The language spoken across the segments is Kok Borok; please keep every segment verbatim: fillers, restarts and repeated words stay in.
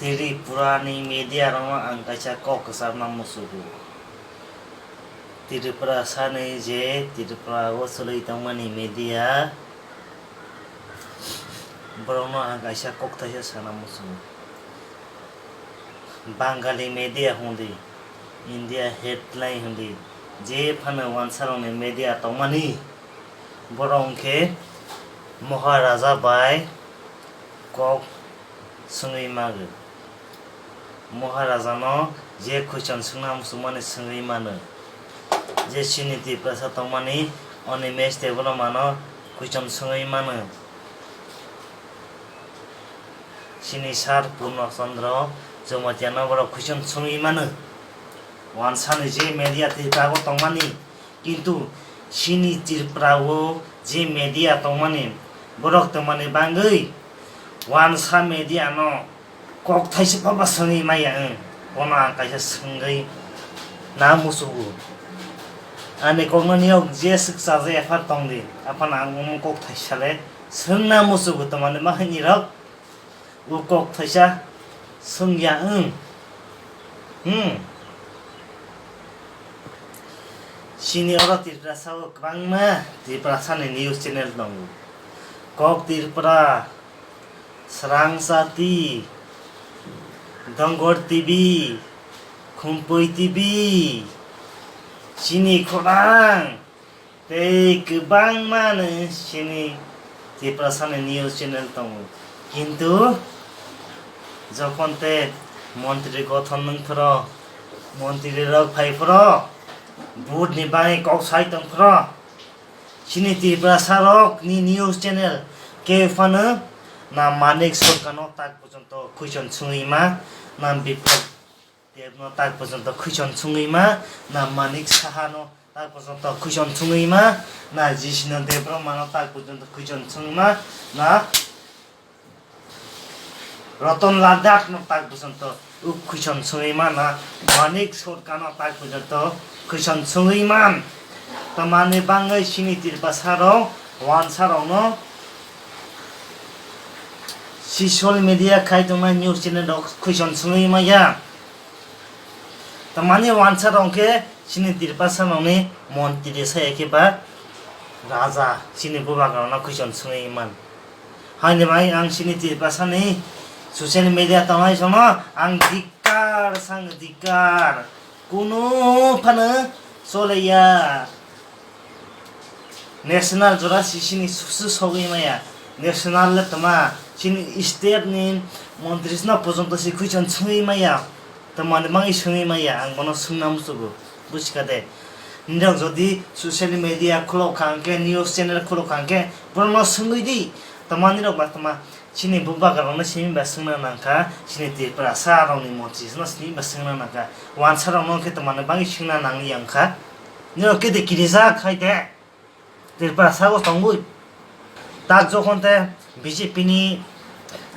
Tripura ni media rokno ang kaisa kok kwchapna muchugo. Tripura sani je Tripura o chwlwi tongmani media, borokno ang kaisa kok thaisa sana muchugo. Bangali media hwnwi, India headline hwnwi, je phano wansarokni media tongmani, borok hwnkhe Maharaja bai kok swngwi mago. Maharajano je question swngna muchungmani swngwi mano. Je chini Tiprasa tongmani Animesh Debbarmano question swngwi mano. Chini sir Purno Chandra Jamatia no borok question swngwi mano. Wansani je media Tripura o tongmani, kintu chini Tripura o je media tongmani, borok tongmani bangwi wansa media no kok thaisa pha ba swngwi maya wng, bono ang kaisa swngwi na muchugo. Ani kokno niyok je swkcha je F I R tongdi, aphano ang omo kok thaisa le swngna muchugo, tongmani ma hinwi rok o kok thaisa swngya wng. Hmm. Chini oro Tiprasa o kwbangma Tiprasa ni news channel tongo. Kok Tripura, Srang Chati, Dongor T V, Khumpui T V, Chini Khorang, tei kwbangma ni chini Tiprasa ni news channel tongo. Kintu jokhon te montri gothon nwng phoro, montri rok phai phoro, vote ni bagwi kok sai tong phoro, chini Tiprasa rok ni news channel khe phano na Manik Sorkar no tak porjonto question swngwi ma, na Biplab Deb no tak porjonto question swngwi ma, na Manik Saha no tak porjonto question swngwi ma, na Jisino Debbarma no tak porjonto question swngwi ma, na Ratan Lal Das no tak porjonto o question swngwi ma, na Manik Sorkar no tak porjonto question swngwi ma. Tamani bangwi chini Tiprasa rok wansa rok no social media khai tongnai news channel rok question swngwi maya. Tamani wansa rok khe chini Tiprasa rokni montri saya khe ba raja chini bubagra rokno question swngwi man. Haini bai ang chini Tiprasa ni social media tongnai sono ang dik Dik kar, sang dik kar. Kunu phano chole ya. National jora si chini susu sogwi maya. National le tama chini state ni montri no porjonto si question swngwi maya. Tamani bangwi swngwi maya. Ang bono swngna muchugo. Buchika de. Nirok jodi social media khulok kha hwnkhe, news channel khulok kha hwnkhe, borokno swngwi di. Tamani rok ba tama Chini bubagra rokno simi ba swngna nangkha, chini Tiprasa rokni montri no simi ba swngna nangkha, wansa rokno khe tongmani bagwi swngna nangya wngkha. Nino kede kirijak hai de Tiprasa o tongwi. Tak jokhon te B J P ni,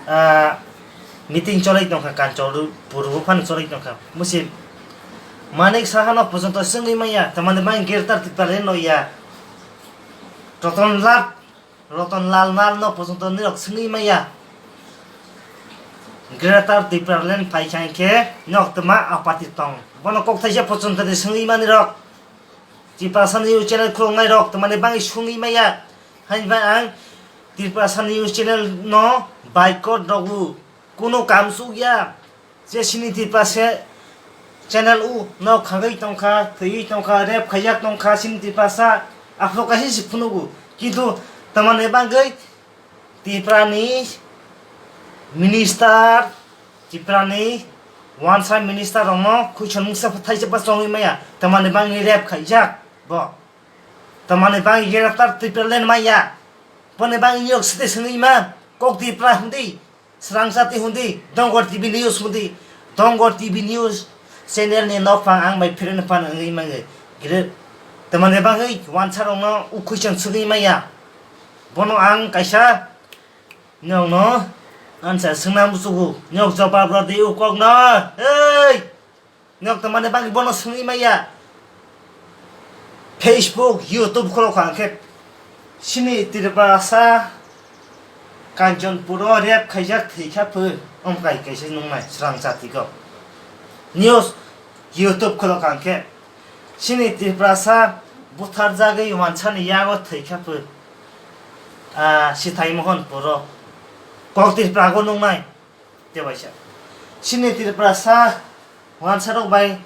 ah, meeting cholai tongkha, Kanchanpur o phano cholai tongkha. Musi Manik Saha no porjonto swngwi manya, tongmani bagwi Greater Tipraland no ya. Ratan Lal Ratan Lal Nal no porjonto nirok swngwi maya. Greater Tipraland phai kha khe nok tma apati tong. Bono kok thaisa porjonto de swngwi mani rok. Tiprasa News channel khuloknai rok tmani bangwi swngwi maya. Haini bai ang Tiprasa News channel no boycott rogo. Kuno kam suk ya. Je chini Tiprasa channel o nok khagwi tongkha, thwiwi tongkha, rape khaijak tongkha chini Tiprasa, aphuru kaisa se phunugo. Kintu tamani bagwi Tiprani minister, Tiprani wansa minister rokno khuichon mungsa thaisa pa chongwi maya, tamani bagwi rape khaijak bo. Tamani bagwi graftar Tipraland maya. Boni bagwi yok site swngwi ma, kok Tipra hwndi. Srangchati hwndi, Dongor T V News hwndi, Dongor T V News channel ni nokphang ang bai friend phano wngwi mangwi. Gre-, tamani bagwi wansa rokno ukhwi chwng swngwi maya. Bono ang kaisa nokno ansa swngna muchugo. Nok jobab rw di o kokno. Ei! Nok tongmani bagwi bono swngwi maya. Facebook, YouTube khulokha hwnkhe chini Tiprasa Kanchanpuro rape khaijak thwikha pho. Omo kai kaisa nungnai srang chati kok. News YouTube khulok ang khe. Chini Tiprasa butharjagwi wansani yago thwi kha phu. Ah, Sithai Mohon puro. Kok Tiprago nungnai. Tebaisa. Chini Tiprasa wansarok bai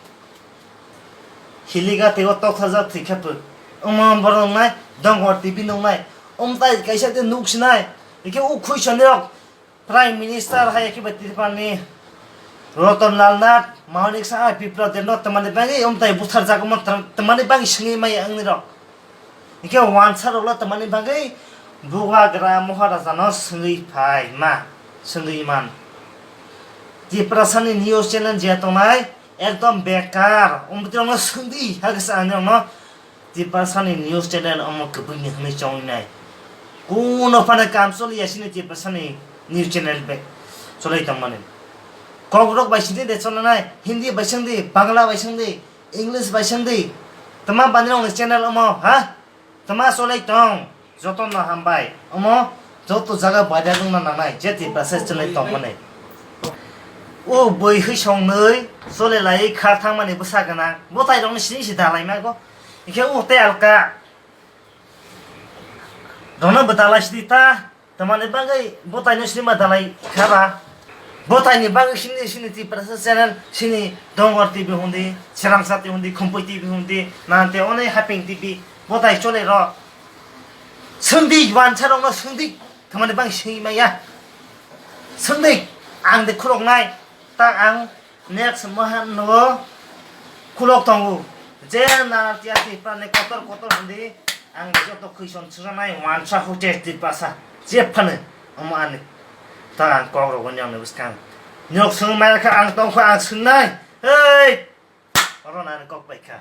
hiliga teibo tokthajak thwi kha phu. Omo borok nungnai, Dongor T V nungnai. Omtai kaisa de nuk sinai. Ikhe u khwi sonirok Prime Minister hai khe bai Tripurani Ratan Lal Nath, Mahonik Saha, Biplab Deb no twmani bagwi omtai butharjak omo twmani bagwi swngwi maya wngni rok. Hingke wansa rok lo twmani bagwi bubagra Maharaja no swngwi phai ma, swngwi man. Tiprasani news channel je tongnai ekdom bekar, omo rok no swngdi ha khe sa ani rok no. Tiprasani news channel omo kwbwini hwnwi chongnai. Kuno phano kam choliya sini Tiprasani news channel be cholai tongmani. Kokrok bai sini de cholanai, Hindi bai singdi, Bangla bai singdi, English bai singdi. Tama bani rokni channel omo, ha? Tama cholai tong, jotono hambai. Omo joto jaga baida wngna nangnai, je Tiprasa cholai tongmani. O bui hwi songnwi cholai lai kha thangmani bwsa gwnang. Bwtai rokni sini si dalai mago. Hingke o tei alka. Rono bo dalai sidi ta. Tamani bagwi bwtai no sini ma dalai kha ba. Bwtai ni bagwi sini sini Tiprasa channel sini Dongor T V hundi, Serangsa T V hundi, Khumpui T V hundi, nante one Haping T V. Bwtai chole ro. Swngdi wansa rok no swngdi. Tamani bagwi sini maya. Swngdi ang de khulok nai. Ta ang Next mahan no khulok tongo. Je na tiya ti prane kotor kotor hindi. Ang joto khison sujanai wansa hote ti pasa. Je phane omo ani. Ta ang kok rok wani ang bwskang. Nyok sung mai kha ang tong kha ang sungnai. Hey! Oro na kok pai kha.